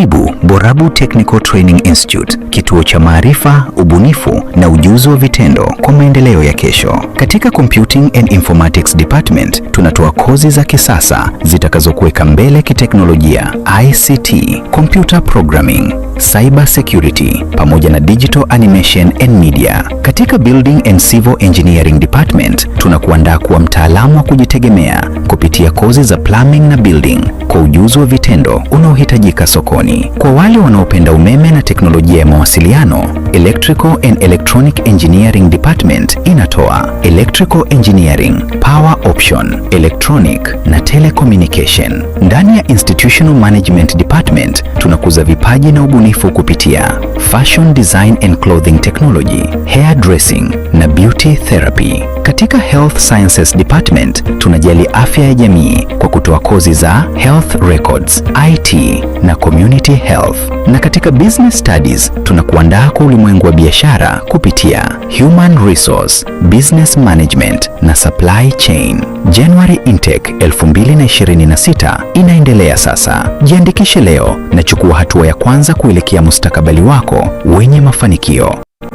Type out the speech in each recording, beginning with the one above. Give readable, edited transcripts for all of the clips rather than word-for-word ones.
Karibu Borabu Technical Training Institute, kituo cha maarifa, ubunifu na ujuzi wa vitendo kwa maendeleo ya kesho. Katika Computing and Informatics Department tunatoa kozi za kisasa zitakazokuweka mbele kiteknolojia, ICT, computer programming, cyber security pamoja na digital animation and media. Katika Building and Civil Engineering Department tunakuandaa kuwa mtaalamu wa kujitegemea kupitia kozi za plumbing na building kwa ujuzi wa vitendo unaohitajika sokoni. Kwa wale wanaopenda umeme na teknolojia ya mawasiliano, Electrical and Electronic Engineering Department inatoa Electrical Engineering, Power Option, Electronic na Telecommunication. Ndani ya Institutional Management Department tunakuza vipaji na ubunifu kupitia Fashion Design and Clothing Technology, Hair Dressing na Beauty Therapy. Katika Health Sciences Department tunajali afya ya jamii kwa kutoa kozi za Health Records, IT na Community Health. Na katika Business Studies tunakuandaa kwa ulimwengu wa biashara kupitia Human Resource, Business Management na Supply Chain. January Intake 2026 inaendelea sasa. Jiandikishe leo na chukua hatua ya kwanza kuelekea mustakabali wako wenye mafanikio.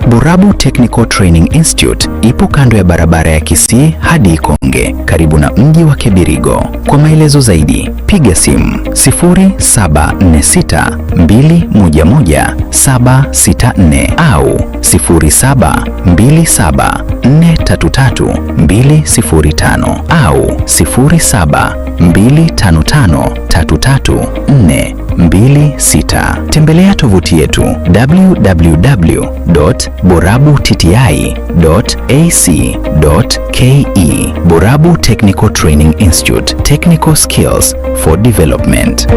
Borabu Technical Training Institute ipo kando ya barabara ya Kisii hadi Ikonge, karibu na mji wa Kebirigo. Kwa maelezo zaidi, piga simu 0746211764 au 0727433205 au 0725533426. Tembelea tovuti yetu www.borabutti.ac.ke. Borabu Technical Training Institute, Technical Skills for Development.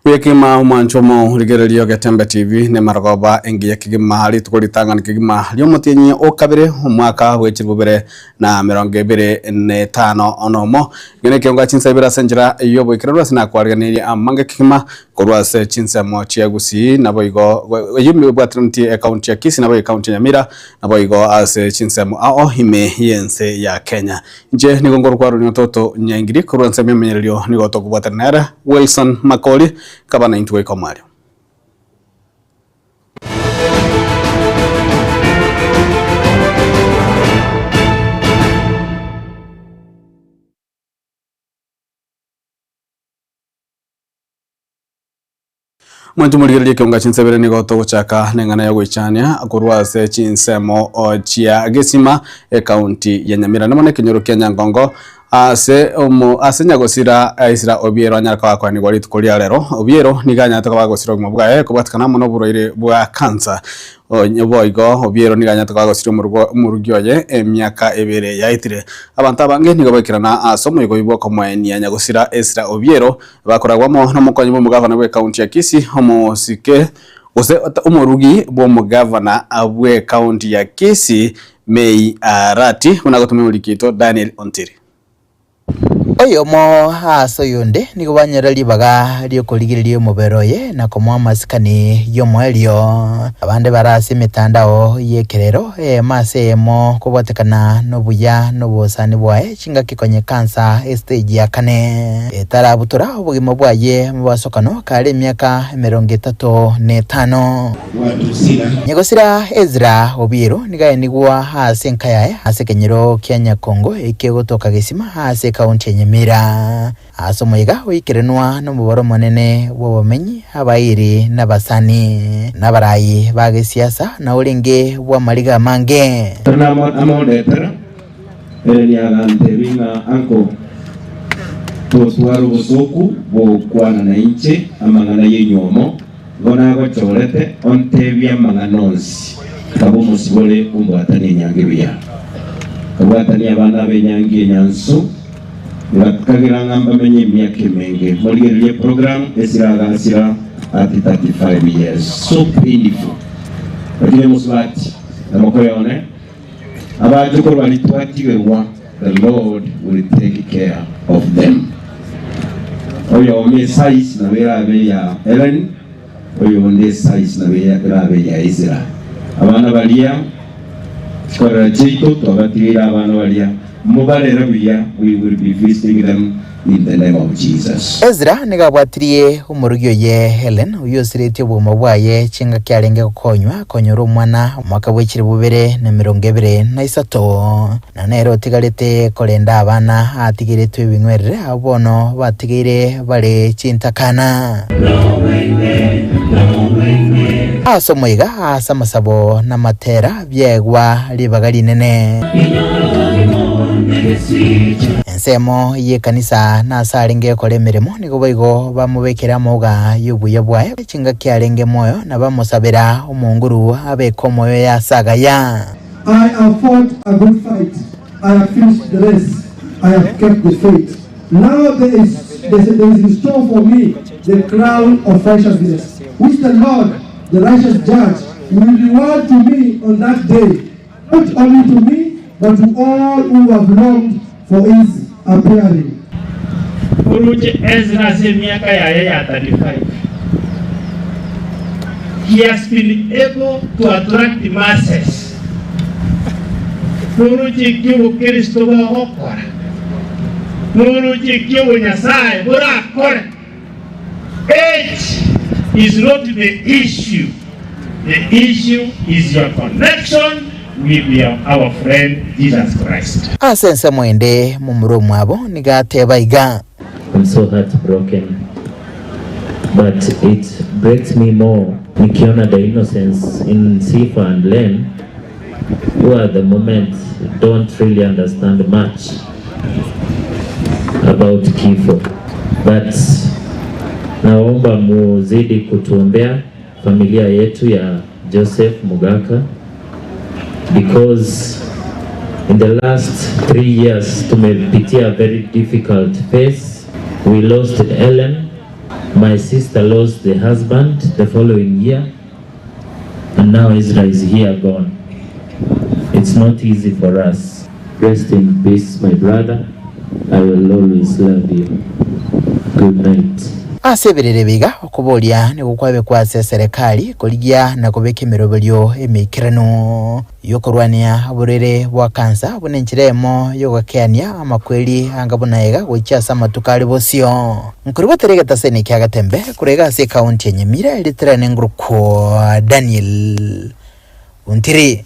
Buya kegima omwancho omo rigererio Getembe TV nemarogoba engiya kegima rituko ritang'ani kegima riomotienyi o kabere omwaka bwe chilifu bibere na emerongo ebere na etano onomo. Ng'ina ekeongo chinsa ibere ase enchera yoboikeranu ase nakwariganirie amange kegima korwa ase chinsemo chia Gusii naboigo eyio ebwateraneti ecounty ya Kisii naboigo ecounty ya Nyamira naboigo ase chinsemo ao ime y'ense ya Kenya. Inche nigo nkorokwa Aaron Ototo Nyaingiri korwa ensemo y'omenyererio nigo tokobwatana nere Wilson Makori kaba naintwe goika omoerio. Mwanche morigererie ekeonga chinsebere nigo togochaka neng'ana ya goichania korwa ase chinsemo chia Gesima ecounty ya Nyamira namo nekenyoro kia Nyangongo ase omo ase nyagosira Isra Obiero anyare koba akoenigwa rituko ria rero. Obiero nigo anyarete koba agosira obogima bwaye kobwatikana amo noborwaire bwa cancer. Onye boigo Obiero nigo anyarete koba agosiria omorugo omorugi oye emiaka ebere yaetire. Abanto abange nigo baikerana ase omoigo oyio bw'okomoenia nyagosira Ezra Obiero, bakoragwa amo nomokonyi bw'omogavana bw'ecounty ya Kisii omosike gose omorugi bw'omogavana bw'ecounty ya Kisii May Arati buna agotumia omoriki oito Daniel Ontiri. Oyomo ase oyonde nigo banyora ribaga ri'okorigereria omobere oye na komoa amasikani y'omoerio. Abande bare ase emetandao y'ekerero eyemo ase eyemo kobwatekana nobuya na obosani bwaye chingaki konya ekansa estage ya kane etarabutora obogima bwaye mobasokano kare emiaka emerongo etato na etano. Nyagosira Ezra Obiero nigo aenigwa ase enka yaye ase ekenyoro kia Nyakongo ekegotoka Gesima ase ekaunti ya Nyamira. Ase omoyega oikerenwa nomobaro omonene bw'abamenyi, abairi, na abasani, na abarai ba gesiasa, na orenge bw'amariga amange. Ekero namondetera, ere niagantebia ng'a, Uncle, Totware obosooku bw'ogokwana nainche amang'ana y'enywomo, igo nagochorete ontebie amang'ana onsi. Nkaba omosibore ombwatanie enyangi buya. Nkabwatania abana ab'enyangi enyansu, ngakagera ng'a mbamenye emiaka emenge. Morigererie program esira agasira at 35 years. So painful. Lakini omosubati na mokoyo one abachokoro baria twatigerwa the Lord will take care of them. Oyomo esize nabo erabe ya Ellen, oyonde esize nabo erabe ya Ezra. Abana baria chikorera chiaito twabatigeire abana baria mobarere buya we will be visiting them in the name of Jesus. Ezra nigo abwatirie omorugi oye Helen, oyio osiretie obogima bwaye chingaki arenge gokonywa konyora omwana omwaka bwe chilifu bibere na emerongo ebere na isato, na nere otigarete korenda abana atigeretwe ebing'werere abwo bono batigeire bare chintakana. Ase omoiga ase amasabo na amatera biaegwa ribaga rinene. Ensemo y'ekanisa na ase arenge gokora emeremo nigo boigo bamobekera amauga y'obuya bwaye chingaki arenge moyo, na bamosabera omonguru abeke omoyo oye ase agaya. I have fought a good fight, I have finished the race, I have kept the faith. Now there is, there is in store for me the crown of righteousness, which the Lord, the righteous judge, will reward to me on that day, not only to me, but to all who have longed for his appearing. Oroche Ezra ase emiaka yaye ya 35, he has been able to attract masses. Noroche eki obokristo bogokora, noroche eki obonyasae borakore. Age is not the issue, the issue is your connection with your, our friend Jesus Christ. Ase ensemo ende momura omwabo nigo ateba iga. I'm so heartbroken but it breaks me more nikiona the innocence in Sifa and Len who at the moment don't really understand much about kifo but naomba muzidi kutuombea familia yetu ya Joseph Mugaka because in the last 3 years tumepitia a very difficult phase. We lost Ellen, my sister lost the husband the following year, and now Ezra is here gone. It's not easy for us. Rest in peace, my brother. I will always love you. Good night. Ase ebirere biga okoboria nigo kwabekwa ase eserekari korigia na kobeka emeroberio emeikeranu yokorwania oborwaire bwa kansa buna enchera emo yogokeania amakweri anga buna iga gochia ase amatuko are bosio. Nkoribotera egetaseni kia Getembe korwa iga ase ekaunti ya Nyamira eritere nengurukwa Daniel Ontiri.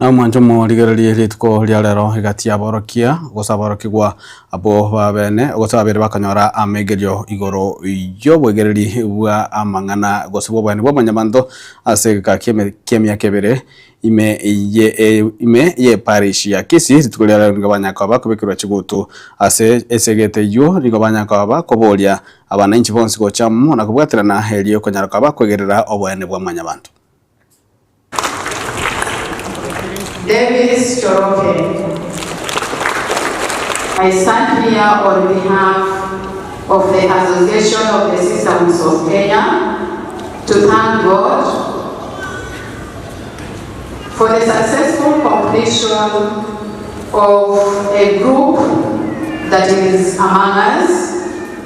Na omwancho morigererie rituko ria rero egati y'aborokia gose aborokigwa abwo babene gose babere bakanyora amegerio igoro y'obwegereri bwa amang'ana gose bw'obweni bwa mwanyabanto ase egeka kia emiaka ebere ime ye ime ye parish ya Kisii rituko ria rero nigo banyakoba bakobekerwa chigutu ase esegete eywo nigo banyakoba bakoboria abananchi bonsi gocha amo na kobwaterana erio okonyara koba bakwegerera oboene bwa mwanyabanto. Davis Choroke. I stand here on behalf of the Association of the Systems of Kenya to thank God for the successful completion of a group that is among us,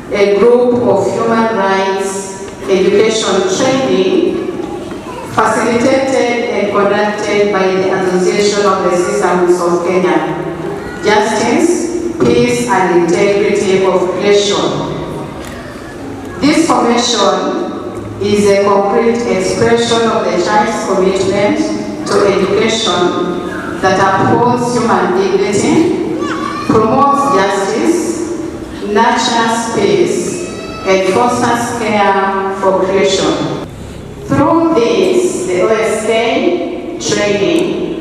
a group of human rights education training facilitated and conducted by the Association of the Systems of Kenya. Justice, Peace and Integrity of Creation. This formation is a concrete expression of the church's commitment to education that upholds human dignity, promotes justice, nurtures peace, and fosters care for creation. Through this, the OSK training,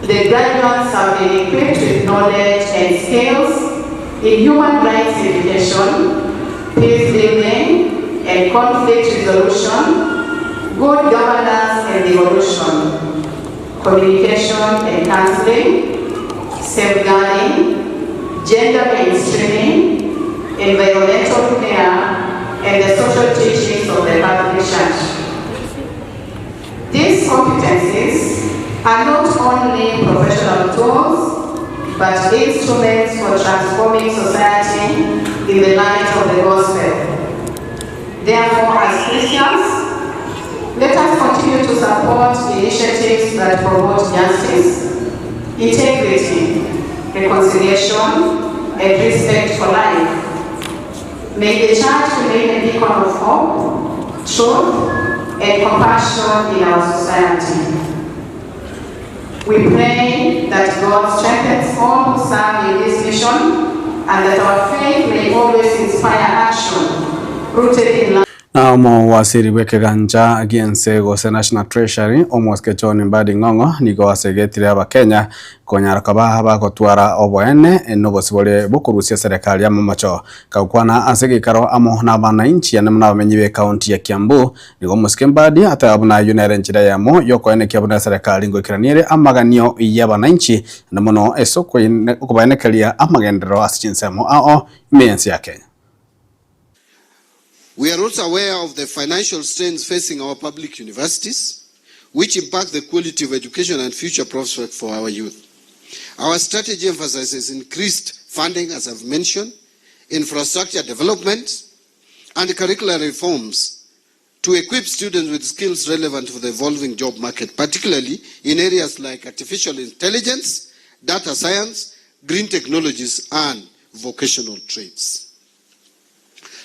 the graduates have been equipped with knowledge and skills in human rights education, peace building and conflict resolution, good governance and devolution, communication and counseling, safeguarding, gender mainstreaming, environmental care, and the social teachings of the Catholic Church. These competencies are not only professional tools, but instruments for transforming society in the light of the gospel. Therefore, as Christians, let us continue to support initiatives that promote justice, integrity, reconciliation, and respect for life. May the church remain a beacon of hope, truth, and compassion in our society. We pray that God strengthens all who serve in this mission and that our faith may always inspire action rooted in love. Na omowasiri bw'ekegancha gi'ense gose National Treasury, Omosike John Mbadi Ng'ong'o nigo asegetire Abakenya konyara koba bagotwara oboene na obosibore bw'okorusia eserekari amamocho. Kagokwana ase egeikaro amo nabananchi amo nabamenyi b'ecounty ya Kiambu, Nigo omosike Mbadi ateba buna ayio nere enchera eyemo y'okoenekia buna eserekari ngoikerania ere amaganio y'abananchi, na mono ase okobaenekeria amagenderero ase chinsemo ao ime y'ense ya Kenya. We are also aware of the financial strains facing our public universities, which impact the quality of education and future prospects for our youth. Our strategy emphasizes increased funding, as I've mentioned, infrastructure development, and curricular reforms to equip students with skills relevant for the evolving job market, particularly in areas like artificial intelligence, data science, green technologies, and vocational trades.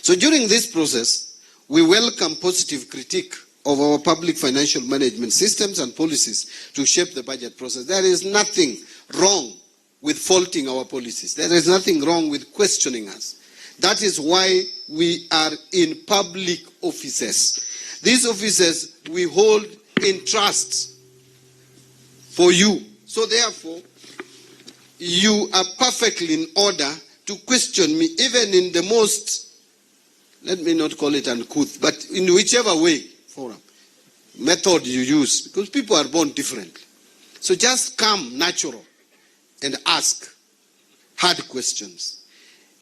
So during this process, we welcome positive critique of our public financial management systems and policies to shape the budget process. There is nothing wrong with faulting our policies. There is nothing wrong with questioning us. That is why we are in public offices. These offices we hold in trust for you. So therefore, you are perfectly in order to question me, even in the most, let me not call it uncouth, but in whichever way, forum, method you use, because people are born differently. So just come natural and ask hard questions.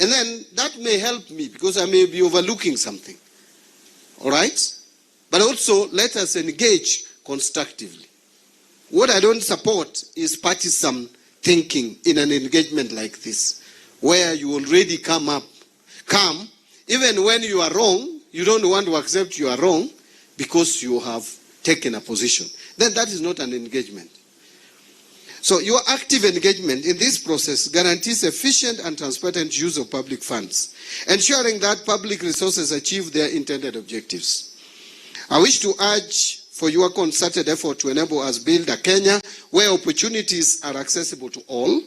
And then that may help me because I may be overlooking something. All right? But also, let us engage constructively. What I don't support is partisan thinking in an engagement like this, where you already come up, come, even when you are wrong, you don't want to accept you are wrong because you have taken a position. Then that is not an engagement. So your active engagement in this process guarantees efficient and transparent use of public funds, ensuring that public resources achieve their intended objectives. I wish to urge for your concerted effort to enable us build a Kenya where opportunities are accessible to all,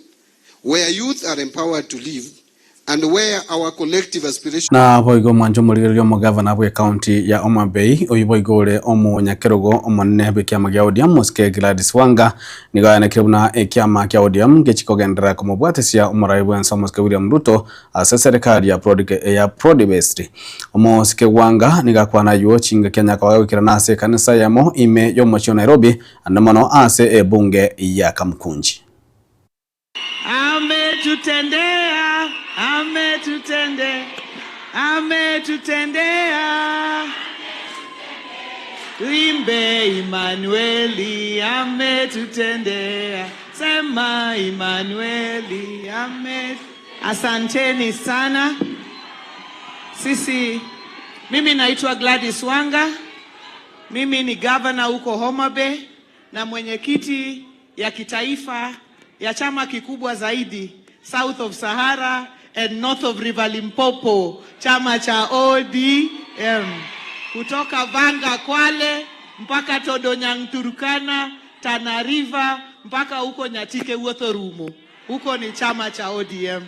where youth are empowered to live, and where our collective aspirations Na boigo omwancho omorigereria omogavana bw'ecounty ya Homa Bay, oyio boigo ore omonyakerogo omonene bw'ekiama gia ODM Mosike Gladys Wanga, nigo ayanekire buna ekiama kia ODM ngechi kogenderera komobwatesia omorai bwense Omosike William Ruto ase eserekari ya ya Broad Based. Omosike Wanga nigo akwana aywo chingaki anyakabaga goikerana ase ekanisa eyemo ime y'omochie o Nairobi ande mono ase ebunge ya Kamukunji. Ametutendea, ametutende, ametutendea. Tuimbe Imanueli, ametutendea. Sema Imanueli, ame. Asanteni sana. Sisi, mimi naitwa Gladys Wanga. Mimi ni gavana huko Homa Bay na mwenyekiti ya kitaifa ya chama kikubwa zaidi South of Sahara and North of River Limpopo, chama cha ODM, kutoka Vanga Kwale mpaka Todonyang Turkana, Tana River mpaka huko Nyatike Wuotho Rumo, huko ni chama cha ODM.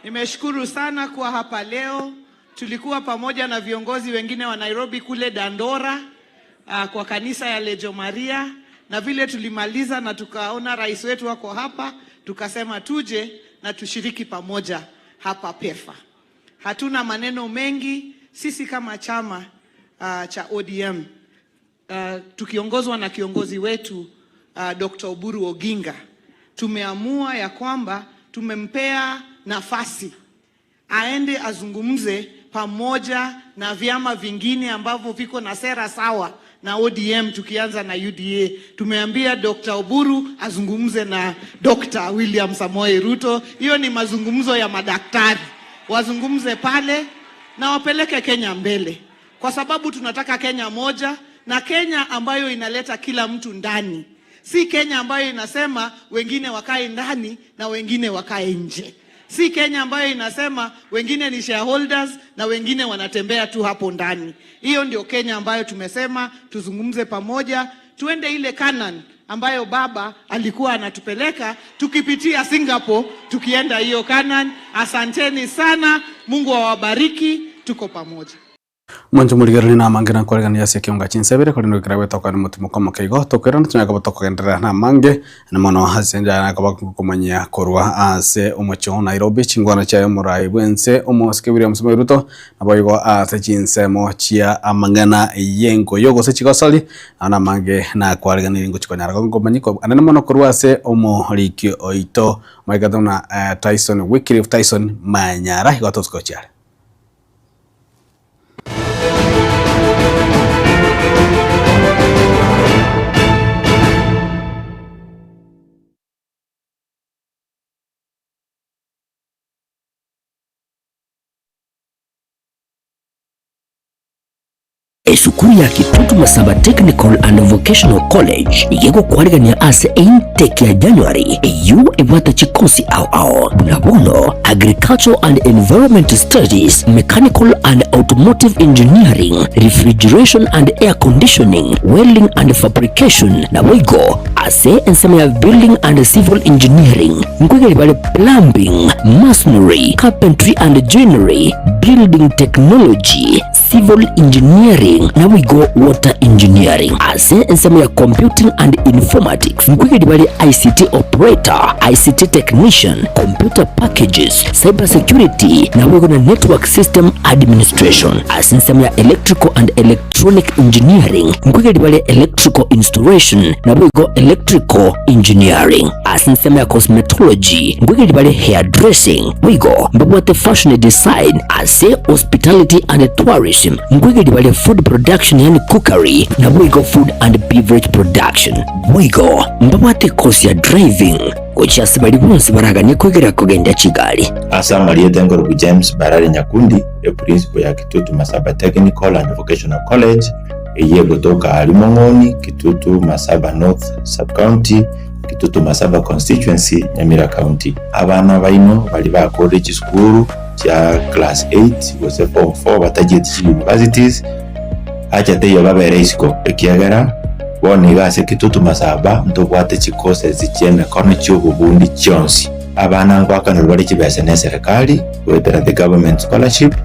Nimeshukuru sana kuwa hapa leo. Tulikuwa pamoja na viongozi wengine wa Nairobi kule Dandora kwa kanisa ya Legio Maria, na vile tulimaliza na tukaona rais wetu wako hapa, tukasema tuje na tushiriki pamoja. hapa PEFA. Hatuna maneno mengi sisi kama chama uh, cha ODM uh, tukiongozwa na kiongozi wetu uh, Dr. Oburu Oginga tumeamua ya kwamba tumempea nafasi aende azungumze pamoja na vyama vingine ambavyo viko na sera sawa na ODM, tukianza na UDA. Tumeambia Dr. Oburu azungumze na Dr. William Samoei Ruto. Hiyo ni mazungumzo ya madaktari, wazungumze pale na wapeleke Kenya mbele, kwa sababu tunataka Kenya moja na Kenya ambayo inaleta kila mtu ndani, si Kenya ambayo inasema wengine wakae ndani na wengine wakae nje. Si Kenya ambayo inasema wengine ni shareholders na wengine wanatembea tu hapo ndani. Hiyo ndio Kenya ambayo tumesema tuzungumze pamoja, tuende ile Canaan ambayo baba alikuwa anatupeleka tukipitia Singapore, tukienda hiyo Canaan. Asanteni sana, Mungu awabariki, tuko pamoja. Mwancho morigereria na amange na nkoregania ase ekeonga chinsebere korende goikera gwetoka nomotimo komoke igo tokoirana tonyare koba tokogenderera na amange na mono ase enchera nakoba ngokomanyia korwa ase omochie o Nairobi chingwana chiaye omorai bwense omosike William Samoei Ruto naboigo ase chinsemo chia amang'ana yenkoyo gose chigosori nao namange nakwareganirie ngochi konyara gokomanyia anene mono korwa ase omoriki oito omaikate buna Tyson Wycliffe Tyson Manyara igo totogochiare. Esukuru ya Kitutu Masaba Technical and Vocational College nigo egokwarigania ase intake ya January eyio ebwate chikosi ao ao buna bono Agricultural and Environment Studies, Mechanical and Automotive Engineering, Refrigeration and Air Conditioning, Welding and Fabrication naboigo ase ensemo ya Building and Civil Engineering nkoigeri bare Plumbing, Masonry, Carpentry and Joinery, Building Technology, Civil Engineering naboigo Water Engineering. Ase ensemo ya Computing and Informatics nkoigeri bare ICT Operator, ICT Technician, Computer Packages, Cyber Security naboigo na Network System Administration. Ase ensemo ya Electrical and Electronic Engineering nkoigeri bare Electrical Installation naboigo Electrical Engineering. Ase ensemo ya Cosmetology nkoigeri bare Hairdressing boigo mbabwate Fashion Design. Ase Hospitality and Tourism nkoigeria bare Food Production yaani Cookery naboigo Food and Beverage Production. Boigo mbabwate ekosi ya Driving gochia ase baria bonsi baraganie koigeria kogendia chigari. Ase amarieta enkorokwa James Barari Nyakundi, eprincipo ya Kitutu Masaba Technical and Vocational College, eyio egotoka aria Mong'oni, Kitutu Masaba North Sub-County, Kitutu Masaba Constituency, Nyamira County. Abana baino baria bakorire chisukuru chia class 8 gose form 4 batachieti chi universities, acha teiyo babere isiko ekiagera bono iga ase Kitutu Masaba ntobwate chi courses chi'emekono chi'obobundi chionsi. Abana nkoakanerwa bare chibesa neserikali goetera the government scholarship,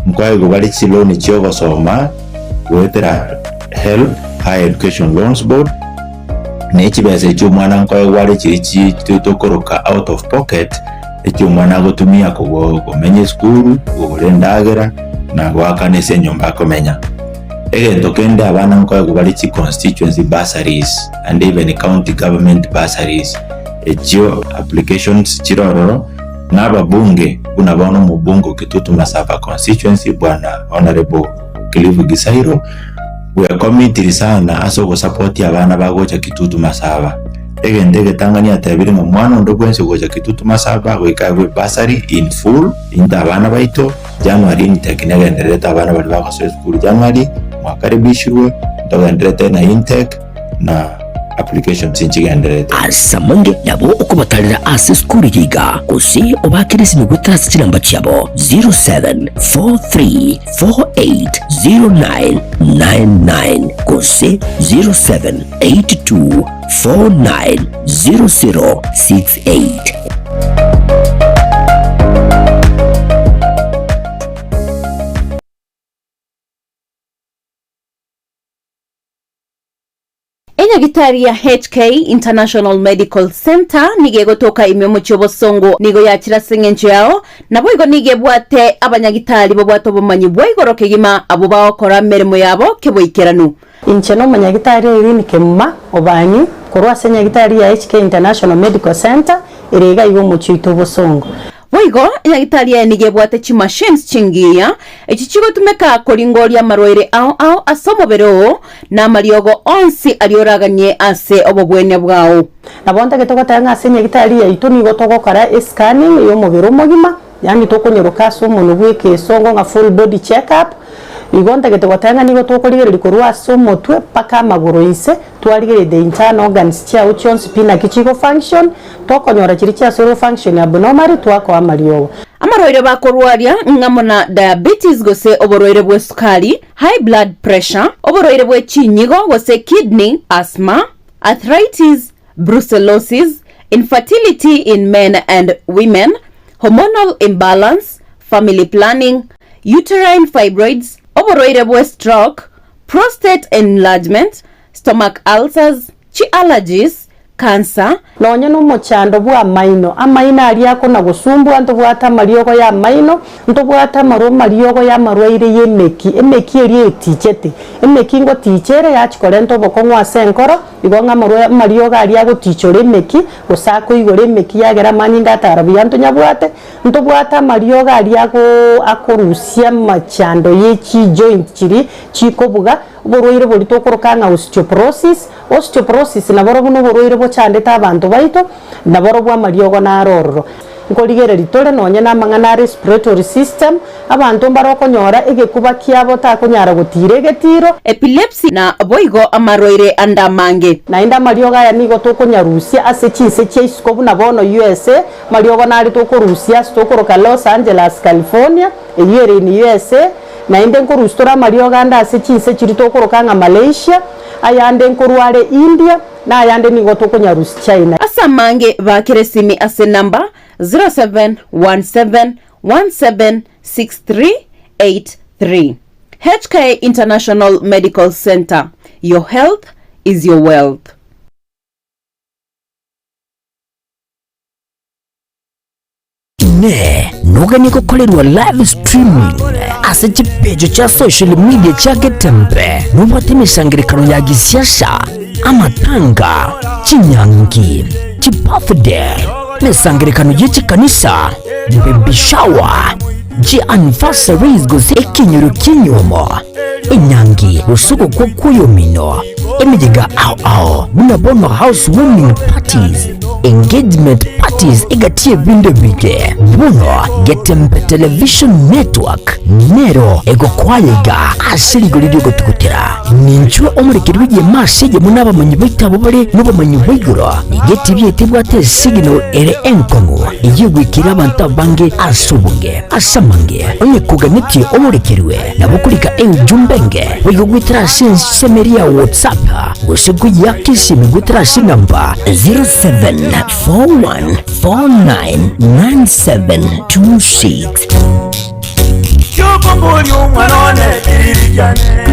nkoegwa bare chiloan chi'ogosoma goetera HELB, Higher Education Loans Board, ne chibesa echio omwana nkoegwa are chiria chi tokoroka out of pocket, echio omwana agotumia komenya esukuru, kogora endagera, na goakana ase enyomba akomenya. Egento kende abana nkoegwa bare chi constituency bursaries and even county government bursaries, echio applications chire ororo, na ababunge buna bono omobunge o Kitutu Masaba constituency bwana Honourable Cliff Gisairo, bwekomitiri sana ase ogosapotia abana bagocha Kitutu Masaba. Egento egetang'ani atebire ng'a omwana onde bwensi ogocha Kitutu Masaba goika aegwe ebursary in full, into abana baito, January intake negendererete abana baria bagosoa esukuru January, mwakaribishirwe, ntogendererete na intake na applications nchigendererete. Ase amange nabo okobatarera ase esukuru eye iga, gose obaakere esimi goetera ase chinamba chiabo 0743 480999 gose 0782 490068. Enyagitari ya HK International Medical Centre nigo egotoka ime omochie obosongo nigo yachire ase eng'encho yao, naboigo nigo ebwate abanyagitari babwate obomanyi bwa igoro kegima abwo bagokora emeremo yabo keboikeranu. Inche nomonyagitari Irene Kemuma Obanyi korwa ase enyagitari ya HK International Medical Centre ere iga iga omochie oito obosongo. Boigo, enyagitari eye nigo ebwate chimachines chingiya, echi chigotumeka koringoria amarwaire ao ao ase omobere oo, na amariogo onsi aria oraganie ase obobwenia bwao. Nabo ntagete goteba ng'a ase enyagitari yaito nigo togokora escanning y'omobere omogima, yaani tokonyoroka ase omonwe bw'ekesongo ng'a full body check up, igo ntagete goteba ng'a nigo tokorigereria korwa ase omotwe mpaka amagoro inse, Twarigereria the internal organs chiao chionsi pi naki chigo function, tokonyora chiria chiasore function abnormally twakoa amariogo. Amarwaire bakorwaria ng'amo na diabetes gose oborwaire bw'esukari, high blood pressure, oborwaire bwe chinyigo gose kidney, asthma, arthritis, brucellosis, infertility in men and women, hormonal imbalance, family planning, uterine fibroids, oborwaire bwe stroke, prostate enlargement, stomach ulcers, chi allergies, cancer, Nonya nomochando bw'amaino, amaino aria akona-gosumbua, ntobwate amariogo y'amaino, ntobwate amarwa amariogo y'amarwaire y'emeki, emeki eria etichete. Emeki ngoticha ere yachia korenta obokong'u ase enkoro, igo ng'a amarwa amariogo aria agotichora emeki, gose akoigora emeki yagera amanyinga atara buya ntonyabwate, Ntobwate amariogo aria akorusia amachando ye chijoint chiria chikobuga, oborwaire boria tokoroka ng'a osteoporosis. Osteoporosis naborobwo noborwaire bochandete abanto baito, naborobwo amariogo naro ororo. Nkorigereria tore nonye namang'ana a respiratory system, abanto mbare okonyora egekuba kiabo takonyara gotiira egetiro. Epilepsy na boigo amarwaire ande amange. Naende amariogo aya nigo tokonyarusia ase chinse chia isiko buna bono USA, Amariogo nare tokorusia ase tokoroka Los Angeles, California, eyio ere in USA, naende nkorusia tore amariogo ande ase chinse chiria tokoroka ng'a Malaysia, ayande nkorwa are India, na ayande nigo tokonyarusia China. Ase amange baakere esimi ase enamba 0717176383. HK International Medical Centre, your health is your wealth. Inee! Noganie gokorerwa live streaming ase chipecho chia social media chia Getembe? Nobwate emesangererekano ya gisiasa, amatanga, chinyangi, chibirthday, emesangererekano ye chikanisa, baby shower, chianniversaries gose ekenyoro ki'enyiomo, enyangi gose ogokwa kw'oyomino, emeyega ao ao buna bono house warming parties, engagement parties egati y'ebinto ebinge. Bono Getembe Television Network nero egokoaya iga ase rigori ri'ogotugutera. Ninchwe omorekeri bw'egeema ase eyemo n'abamanyi baito abwo bare nobomanyi bwa igoro. Nigo etibi yaito ebwate esignal ere enkong'u eyio egoikera abanto abange ase obonge. Ase amange, onye koganetie omorekerwe, nabo okorika eujumbe enge boigo goetera ase ensemo eria ya WhatsApp gose koyeaka esimi goetera ase enamba 0741499726.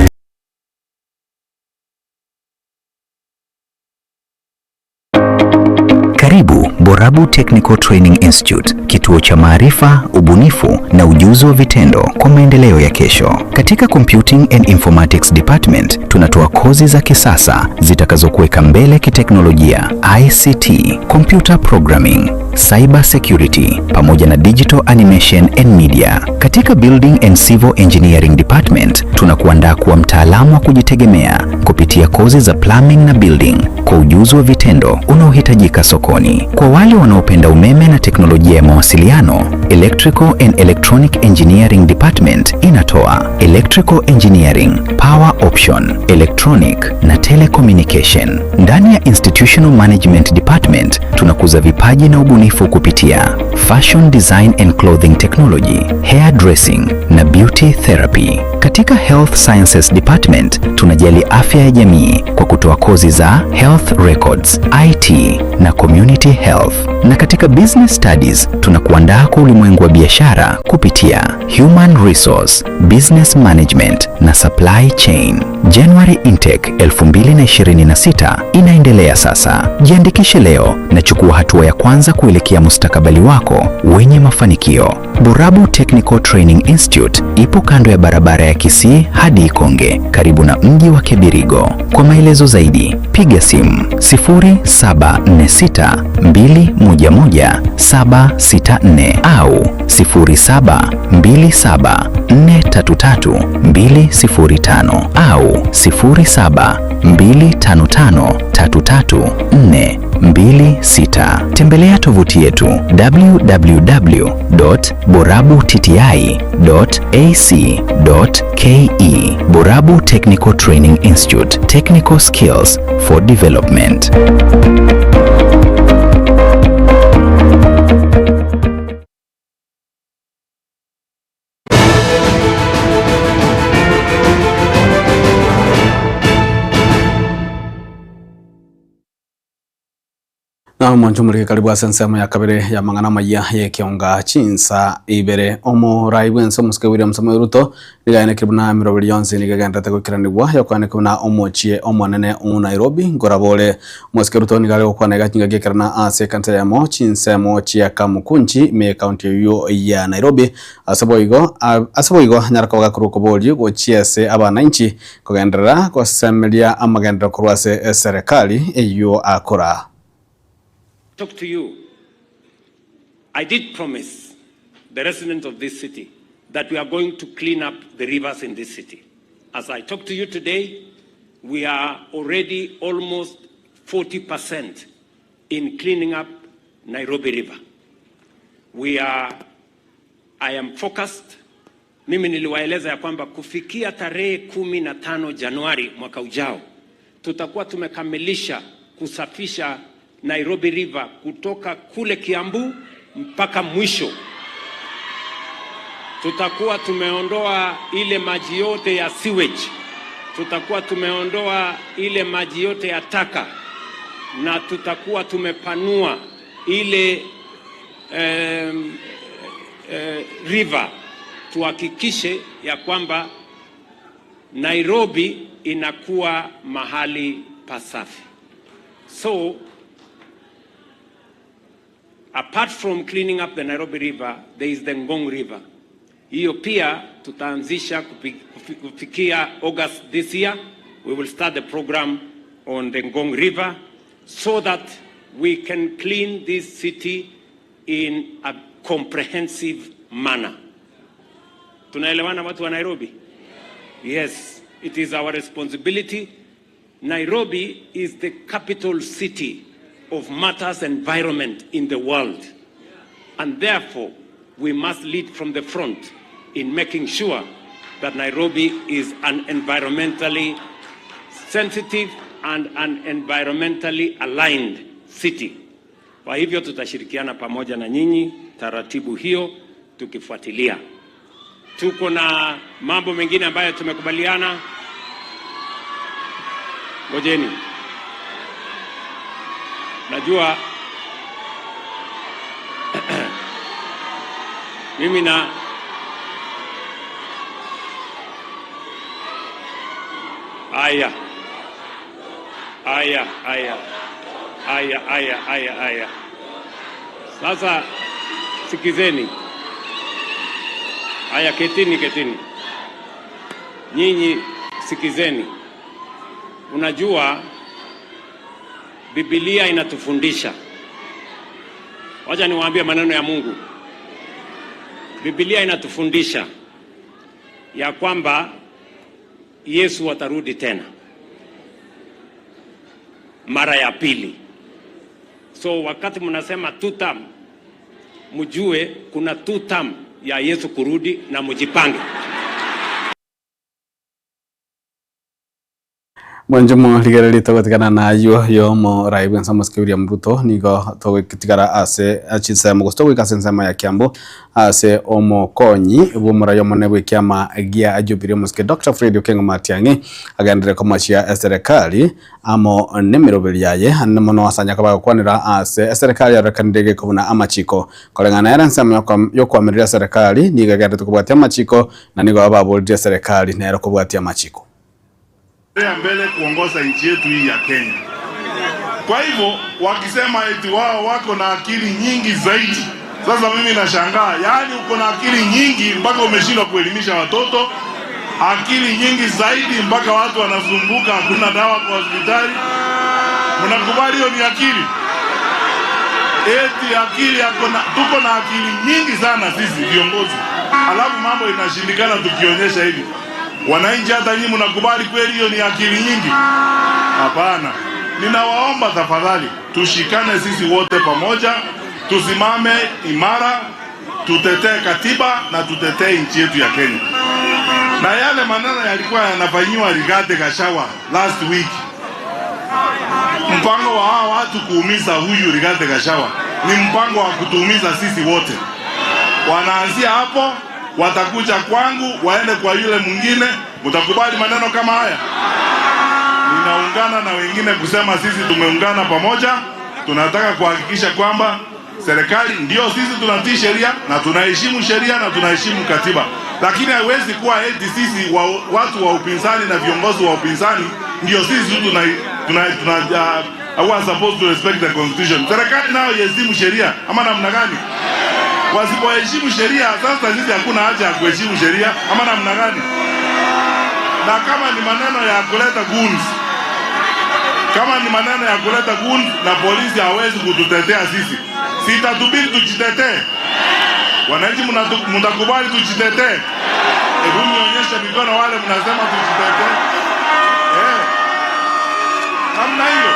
Karibu Borabu Technical Training Institute, kituo cha maarifa, ubunifu na ujuzi wa vitendo kwa maendeleo ya kesho. Katika Computing and Informatics Department tunatoa kozi za kisasa zitakazokuweka mbele kiteknolojia, ICT, computer programming, cyber security pamoja na digital animation and media. Katika Building and Civil Engineering Department tunakuandaa kuwa mtaalamu wa kujitegemea kupitia kozi za plumbing na building kwa ujuzi wa vitendo unaohitajika sokoni. Kwa wale wanaopenda umeme na teknolojia ya mawasiliano, Electrical and Electronic Engineering Department inatoa Electrical Engineering, Power Option, Electronic na Telecommunication. Ndani ya Institutional Management Department tunakuza vipaji na ubunifu kupitia Fashion Design and Clothing Technology, Hair Dressing na Beauty Therapy. Katika Health Sciences Department tunajali afya ya jamii kwa kutoa kozi za Health Records, IT na Community Health. Na katika Business Studies tunakuandaa kwa ulimwengu ulimwengu wa biashara kupitia Human Resource, Business Management na Supply Chain. January Intake 2026 inaendelea sasa. Jiandikishe leo na chukua hatua ya kwanza kuelekea mustakabali wako wenye mafanikio. Borabu Technical Training Institute ipo kando ya barabara ya Kisii hadi Ikonge, karibu na mji wa Kebirigo. Kwa maelezo zaidi, piga simu 0746 211 764 au 0727 433 205 au 0725 533 426. Tembelea tovuti yetu www.borabutti.ac.ke. Borabu Technical Training Institute, Technical Skills for Development. Na omwancho omorike karibu ase ensemo ya kabere y'amang'ana amayia y'ekeonga chinsa ibere. Omorai bw'ense omosike William Samoei Ruto nigo aenekire buna emeroberi yonsi nigo egendererete goikeranigwa yokoeneka buna omochie omonene o Nairobi nkoraba ore. Omosike Ruto nigo are gokwana iga chingaki ekerana ase ekanisa eyemo chinsemo chia Kamukunji ime y'ecounty eyio ya Nairobi. Ase boigo ase boigo anyare koba gakorwa okoboria gochia ase abanainchi kogenderera gosemeria amagenderero korwa ase eserekari eyio akora. Talk to you. I did promise the residents of this city that we are going to clean up the rivers in this city. As I talk to you today, we are already almost 40% in cleaning up Nairobi River. We are, I am focused. Mimi niliwaeleza ya kwamba kufikia tarehe 15 Januari mwaka ujao tutakuwa tumekamilisha kusafisha Nairobi River kutoka kule Kiambu mpaka mwisho. Tutakuwa tumeondoa ile maji yote ya sewage, tutakuwa tumeondoa ile maji yote ya taka, na tutakuwa tumepanua ile river, tuhakikishe ya kwamba Nairobi inakuwa mahali pasafi. So apart from cleaning up the Nairobi River, there is the Ngong River. Hiyo pia tutaanzisha kufikia August this year. We will start the program on the Ngong River so that we can clean this city in a comprehensive manner. Tunaelewana watu wa Nairobi? Yes, it is our responsibility. Nairobi is the capital city of matters environment in the world. And therefore, we must lead from the front in making sure that Nairobi is an environmentally sensitive and an environmentally aligned city. Kwa hivyo tutashirikiana pamoja na nyinyi taratibu hiyo tukifuatilia. Tuko na mambo mengine ambayo tumekubaliana. Ngojeni. Najua mimi na Aya. Aya, aya. Aya, aya, aya, aya. Sasa sikizeni. Aya, ketini, ketini. Nyinyi sikizeni. Unajua Biblia inatufundisha. Wacha niwaambie maneno ya Mungu. Biblia inatufundisha ya kwamba Yesu atarudi tena mara ya pili. So wakati mnasema two term, mjue kuna two term ya Yesu kurudi na mjipange. Mwanche morigererie togotigana nayio y'omorai bw'ense omosike William Ruto nigo togotigara ase chinsemo gose togoika ase ensemo ya Kiambu ase omokonyi bw'omorai omonene bw'ekiama gia Jubilee omosike Doctor Fred Okengo Matiang'i agenderere komochia eserekari amo nemeroberi yaye ande mono ase anyare koba agokwanera ase eserekari yarorekanire gekobuna amachiko. Koreng'ana nere ensemo yokoamereria eserekari nigo egendererete kobwatia amachiko na nigo baborire eserekari nero kobwatia amachiko. Ya mbele kuongoza nchi yetu hii ya Kenya. Kwa hivyo wakisema eti wao wako na akili nyingi zaidi, sasa mimi nashangaa, yaani uko na akili nyingi mpaka umeshindwa kuelimisha watoto, akili nyingi zaidi mpaka watu wanasumbuka, hakuna dawa kwa hospitali. Mnakubali hiyo ni akili? Eti akili yako na, tuko na akili nyingi sana sisi viongozi, alafu mambo inashindikana tukionyesha hivi. Wananchi, hata nyinyi mnakubali kweli hiyo ni akili nyingi? Hapana. Ninawaomba tafadhali, tushikane sisi wote pamoja, tusimame imara, tutetee katiba na tutetee nchi yetu ya Kenya. Na yale maneno yalikuwa yanafanyiwa Rigathi Gachagua last week, mpango wa hawa watu kuumiza huyu Rigathi Gachagua ni mpango wa kutuumiza sisi wote. Wanaanzia hapo, watakuja kwangu, waende kwa yule mwingine. Mtakubali maneno kama haya? Ninaungana na wengine kusema sisi tumeungana pamoja, tunataka kuhakikisha kwamba serikali ndio sisi tunatii sheria na tunaheshimu sheria na tunaheshimu katiba, lakini haiwezi kuwa eti sisi wa, watu wa upinzani na viongozi wa upinzani ndio sisi tu tuna, tuna, tuna, uh, we are supposed to respect the constitution. Serikali nayo iheshimu sheria ama namna gani? Wasipoheshimu sheria, sasa sisi hakuna haja ya kuheshimu sheria ama namna gani? Na kama ni maneno ya kuleta goons, kama ni maneno ya kuleta goons na polisi hawezi kututetea sisi, sitatubidi tujitetee. Wananchi, mnakubali tujitetee? Hebu nionyeshe mikono wale mnasema tujitetee. Eh, namna hiyo.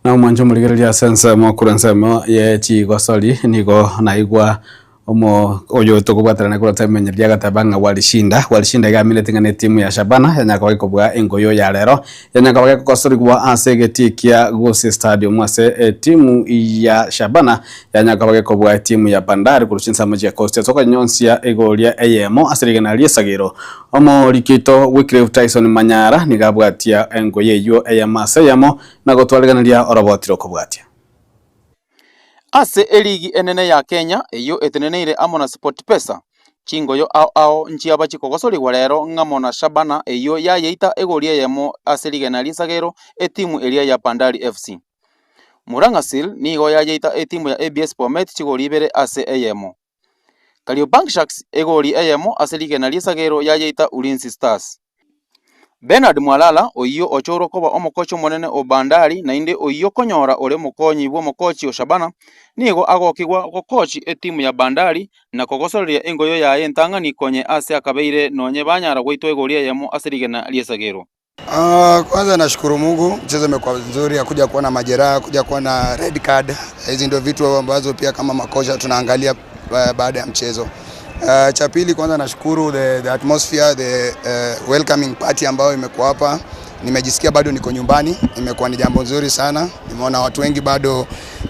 Na omwancho omorigereria ase ensemo korwa ensemo ye chigosori nigo naigwa omo oyo tokobwaterana korwa temenyeria agateba ng'a walishinda walishinda iga aminete ng'a ne etimu ya Shabana yanya koba gekobua engoyo ya rero yanya koba gekogosorigwa ase egetii kia Gusii Stadium ase etimu ya Shabana yanya koba gekobua etimu ya Bandari korwa chinsemo chia Coast ase okonyonsia egoria eyemo ase rigena ri'esagero Omoriki oito Wycliffe Tyson Manyara nigo abwatia engoyo eyio eyemo ase eyemo na gotwarigeneria oroboti rokobwatia. Ase eligi enene ya Kenya eyio eteneneire amo na SportPesa, chingoyo ao ao nchiaba chikogosorigwa rero ng'amo na Shabana eyio yayeita egori eyemo ase rigena ri'esagero etimu eria ya Bandari FC. Murang'a Seal nigo yayeita etimu ya ABS Bomet chigori ibere ase eyemo. Kariobangi Sharks egori eyemo ase rigena ri'esagero yayeita Ulinzi Stars. Bernard Mwalala oyio ochorwa koba omokochi omonene o Bandari naende oyio konyora ore omokonyi bw'omokochi o Shabana nigo agokigwa gokochi etimu ya Bandari na kogosoreria engoyo yaye entang'ani konye ase akabeire nonye banyara goitwa egori eyemo ase rigena ri'esagero. Kwanza nashukuru Mungu, mchezo umekuwa nzuri, hakuja kuwa na majeraha, hakuja kuwa na red card. Hizi ndio vitu ambazo pia kama makocha tunaangalia baada ya mchezo. Cha pili kwanza nashukuru the atmosphere, the welcoming party ambayo imekuwa hapa. Nimejisikia bado niko nyumbani, imekuwa ni jambo nzuri sana. Nimeona watu wengi bado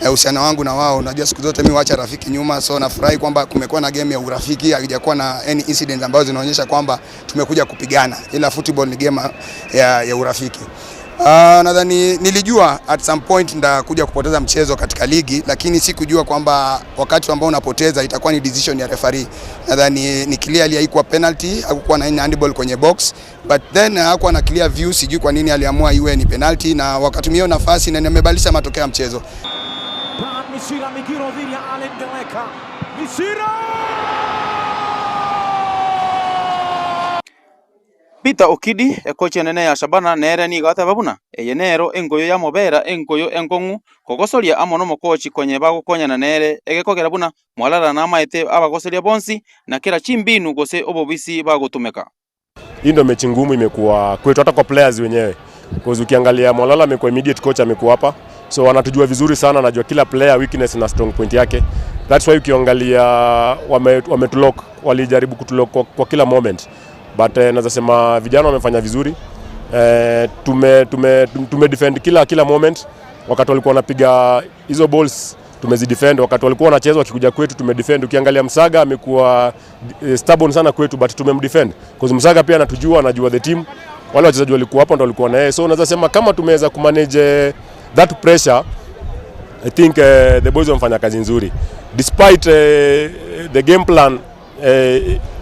uhusiano wangu na wao, unajua siku zote mimi huacha rafiki nyuma, so nafurahi kwamba kumekuwa na game ya urafiki, haijakuwa na any incident ambazo zinaonyesha kwamba tumekuja kupigana, ila football ni game ya urafiki. Nadhani nilijua at some point nitakuja kupoteza mchezo katika ligi, lakini sikujua kwamba wakati ambao unapoteza itakuwa ni decision ya referee. Nadhani ni clearly haikuwa penalty, hakukuwa na any handball kwenye box, but then hakuwa na clear view, sijui kwa nini aliamua iwe ni penalty na wakatumia hiyo nafasi na nimebadilisha matokeo ya mchezo. Mishira Migiro dhidi ya Allen Geleka. Mishira! Peter Okidi, ekochi enene ya Shabana nere nigo ateba buna eye nero enkoyo yamobera enkoyo enkong'u kogosoria amo nomokochi konye bagokonyana nere egekogera buna Mwalala namaete abagosoria bonsi na kera chimbinu gose obobisi bagotumeka. Hii ndo mechi ngumu imekuwa kwetu hata kwa players wenyewe. Because ukiangalia Mwalala amekuwa immediate coach amekuwa hapa. So anatujua vizuri sana, anajua kila player weakness na strong point yake. That's why ukiangalia wame, wametulock, walijaribu kutulock kwa, kwa kila moment. But eh, naweza sema vijana wamefanya vizuri. Eh, tume, tume, tume defend kila kila moment wakati walikuwa wanapiga hizo balls tumezidefend, wakati walikuwa wanacheza wakikuja kwetu tumedefend. Ukiangalia Msaga amekuwa eh, stubborn sana kwetu but tumemdefend because Msaga pia anatujua, anajua the team, wale wachezaji walikuwa hapo ndo walikuwa na yeye, so unaweza sema kama tumeweza kumanage eh, that pressure I think uh, the boys wamefanya kazi nzuri despite uh, the game plan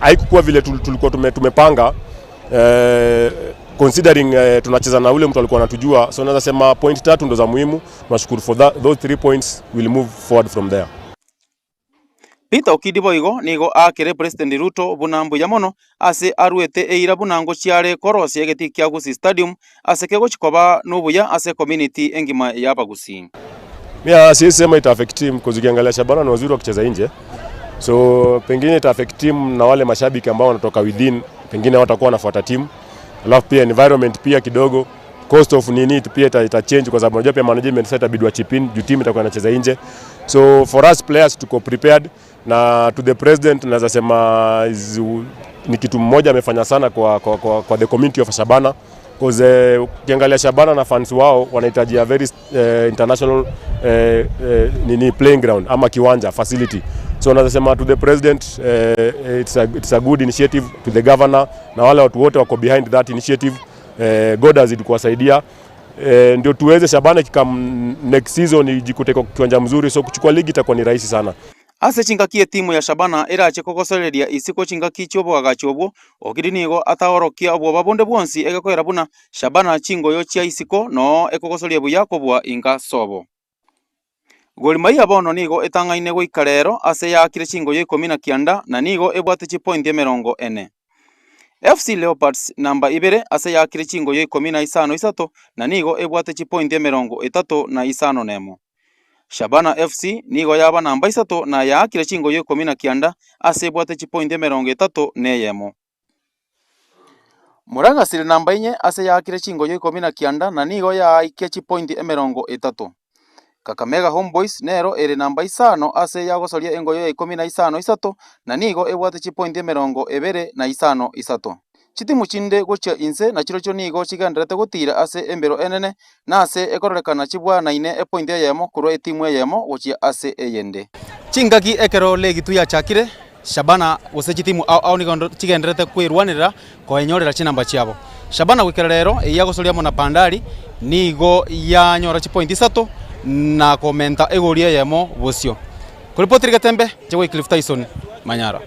haikukuwa vile tulikuwa tume, tumepanga uh, considering uh, tunacheza na ule mtu alikuwa anatujua, so naweza sema point tatu ndo za muhimu. Tunashukuru for that, those three points will move forward from there. Peter Okidi boigo nigo aakire President Ruto buna mbuya mono ase aruete eira buna ngochiare korosia egetii kia Gusii Stadium ase kegochi koba nobuya ase ecommunity engima y'Abagusii. Mimi siwezi sema ita affect team because ukiangalia Shabana ni wazuri wa kucheza nje, so pengine ita affect team na wale mashabiki ambao wanatoka within, pengine watakuwa wanafuata team, alafu pia environment pia kidogo cost of nini pia ita, ita change kwa sababu unajua pia management sasa itabidi wa chip in juu team itakuwa inacheza nje, so for us players tuko prepared na to the president naweza sema is, ni kitu mmoja amefanya sana kwa, kwa, kwa, kwa the community of Shabana cause eh, ukiangalia Shabana na fans wao wanahitaji a very eh, international eh, eh, nini playing ground ama kiwanja facility so naweza sema to the president eh, it's a, it's a good initiative to the governor na wale watu wote wako behind that initiative eh, God azidi kuwasaidia eh, ndio tuweze Shabana ikikam next season ijikute kwa kiwanja mzuri, so kuchukua ligi itakuwa ni rahisi sana. Ase chingaki etimu ya Shabana erache kogosoreria isiko chingaki chi'oboagachi obwo, Okidi nigo ataorokia obwoba bonde bwonsi egekoera buna Shabana chingoyo chia isiko noo ekogosoria buya kobua inka sobo. Gor Mahia bono nigo etang'aine goika rero ase yaakire chingoyo ikomi na kianda na nigo ebwate chipointi emerongo ene. FC Leopards namba ibere ase yaakire chingoyo ikomi na isano isato na nigo ebwate chipointi emerongo etato na isano nemo. Shabana FC nigo yaba namba isato na yaakire chingoyo ikomi na kianda ase ebwate chipointi emerongo etato na eyemo. Murang'a Seal namba inye ase yaakire chingoyo ikomi na kianda na nigo yaaikia chipointi emerongo etato. Kakamega Homeboyz nero ere namba isano ase yagosoria engoyo ya ikomi na isano isato na nigo ebwate chipointi emerongo ebere na isano isato. Chitimu chinde gochia inse nachirochio nigo chigendererete gotira ase embero enene na ase ekororekana chibwanaine epointi eyemo korwa etimu eyemo gochia ase eyende. Chingaki ekero legi yachakire, Shabana gose chitimu ao ao nigo chigendererete kwerwanerera koenyorera chinamba chiabo. Shabana goikera rero eyio yagosoria amo na Bandari nigo yanyora chipointi isato na komenta egori eyemo bosio. Koripotiri Getembe, inche Wycliffe Tyson, Manyara.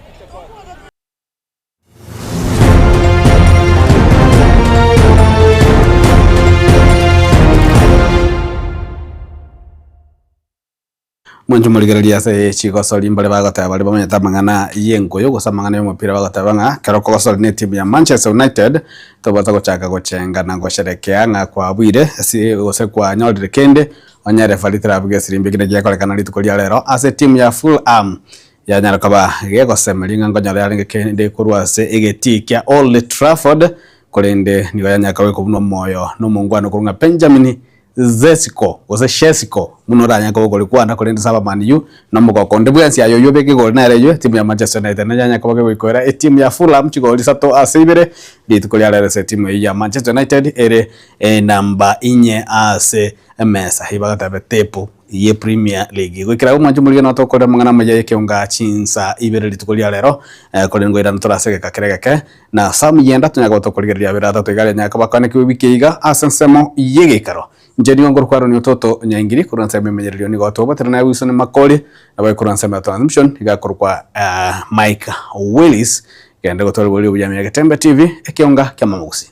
Mwanche morigereria ase chigosori mbare bagoteba baria bamanyete amang'ana y'enkoyo gose amang'ana y'omopira bagoteba ng'a ekero okogosori na etimu ya Manchester United tobwate gochaka gochenga na gosherekea ng'a kwabuire ase gose kwanyorire kende onye referee terabuga esirimbi ekio nakiakorekana rituko ria rero ase etimu ya Fulham yanyara koba gegosemeria ng'a nkonyora yarenge kende korwa ase egetii kia Old Trafford korende nigo yanyara koba gekobunwa omoyo na omongwana okorwa ng'a Benjamin Zesiko, gose Shesiko, buna oranyare koba okorikwana, korende ase aba-Man U, na omogoko onde bwensi aye oyio obeke igoro nere eyio, etimu ya Manchester United neyanyare koba kegoikoera etimu ya Fulham chigori isato ase ibere, rituko ria rero ase etimu eyio ya Manchester United ere enamba inye ase emesa. Eyio bagateba table ye Premier League. Goikera abwo mwanche morigie notokorere amang'ana amaya y'ekeonga chinsa ibere rituko ria rero, korende ngoirana tore ase egeka kere egeke. Na ase amiyenda tonyare koba tokorigereria abere atato iga aria anyare koba akoanekigwe ewiki eye iga ase ensemo y'egeikaro. Inche nigo nkorokwa Aaron Ototo Nyaingiri korwa ensemo emenyererio nigo tobwatire naye Wilson Makori nabo korwa ensemo ya transmission iga akorokwa Mike Willis gende gotwara oboriri obuya ime ya Getembe TV ekeonga kia Mama Gusii.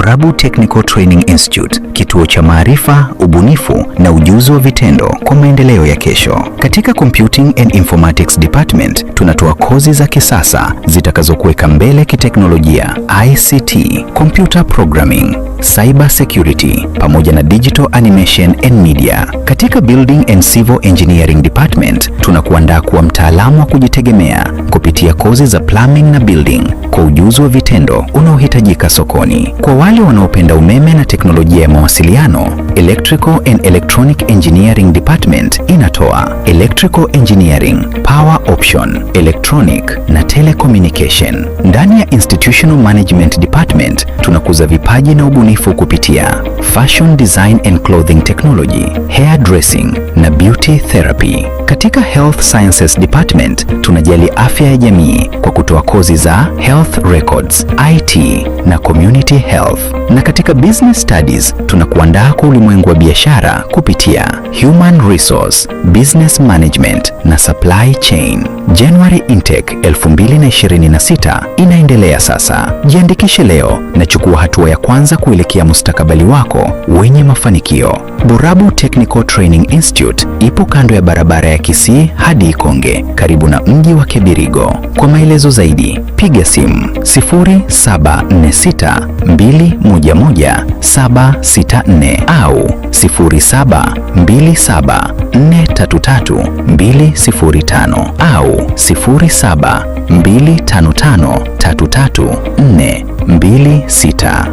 Borabu Technical Training Institute, kituo cha maarifa, ubunifu na ujuzi wa vitendo kwa maendeleo ya kesho. Katika Computing and Informatics Department tunatoa kozi za kisasa zitakazokuweka mbele kiteknolojia, ICT, computer programming, cyber security pamoja na digital animation and media. Katika Building and Civil Engineering Department tunakuandaa kuwa mtaalamu wa kujitegemea kupitia kozi za plumbing na building kwa ujuzi wa vitendo unaohitajika sokoni. Kwa wale wanaopenda umeme na teknolojia ya mawasiliano, Electrical and Electronic Engineering Department inatoa Electrical Engineering, Power Option, Electronic na Telecommunication. Ndani ya Institutional Management Department tunakuza vipaji na ubunifu kupitia Fashion Design and Clothing Technology, Hair Dressing na Beauty Therapy. Katika Health Sciences Department tunajali afya ya jamii kwa kutoa kozi za Health Records, IT na Community Health. Na katika Business Studies tunakuandaa kwa ulimwengu wa biashara kupitia Human Resource, Business Management na Supply Chain. January Intake 2026 inaendelea sasa. Jiandikishe leo na chukua hatua ya kwanza kuelekea mustakabali wako wenye mafanikio. Borabu Technical Training Institute ipo kando ya barabara ya Kisii hadi Ikonge, karibu na mji wa Kebirigo. Kwa maelezo zaidi, piga simu 0746 211 764 au 0727 433 205 au 0725 533 426.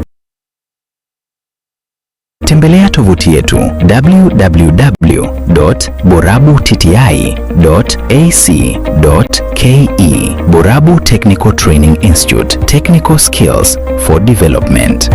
Tembelea tovuti yetu www.borabutti.ac.ke. Borabu Technical Training Institute, Technical Skills for Development.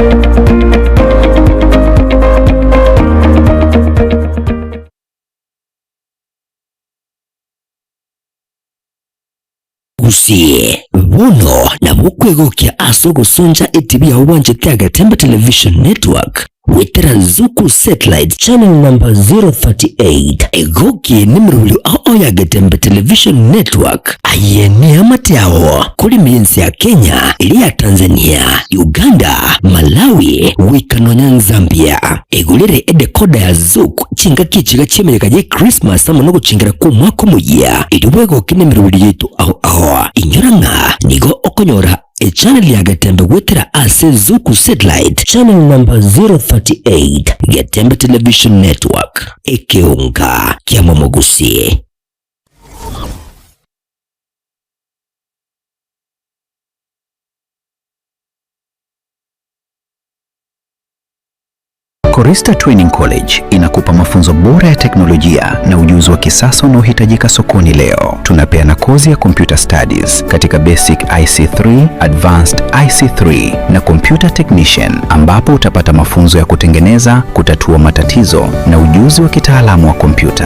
Gusii bono nabo okwegokia ase ogosoncha etibi yao bwanchete Agatemba Television Network gwetera Zuku Satellite channel number 038 egokie nemerobrio ao ya Agatemba Television Network aye neamate yao kore emensi ya Kenya eria ya Tanzania Uganda Malawi goika nonya Zambia egorere edecoder ya Zuku chingaki echiga chi'emereka ye Christmas amo nogochingera kw'omwaka omoyia erio bwegokie nemerobrio yaito ao ao inyora ng'a nigo okonyora echannel ya Getembe gwetera ase Zuku Satellite channel number 038 Getembe Television Network ekeonga kia momogusie. Korista Training College inakupa mafunzo bora ya teknolojia na ujuzi wa kisasa unaohitajika sokoni leo. Tunapeana kozi ya Computer Studies katika Basic IC3, Advanced IC3 na Computer Technician ambapo utapata mafunzo ya kutengeneza, kutatua matatizo na ujuzi wa kitaalamu wa kompyuta.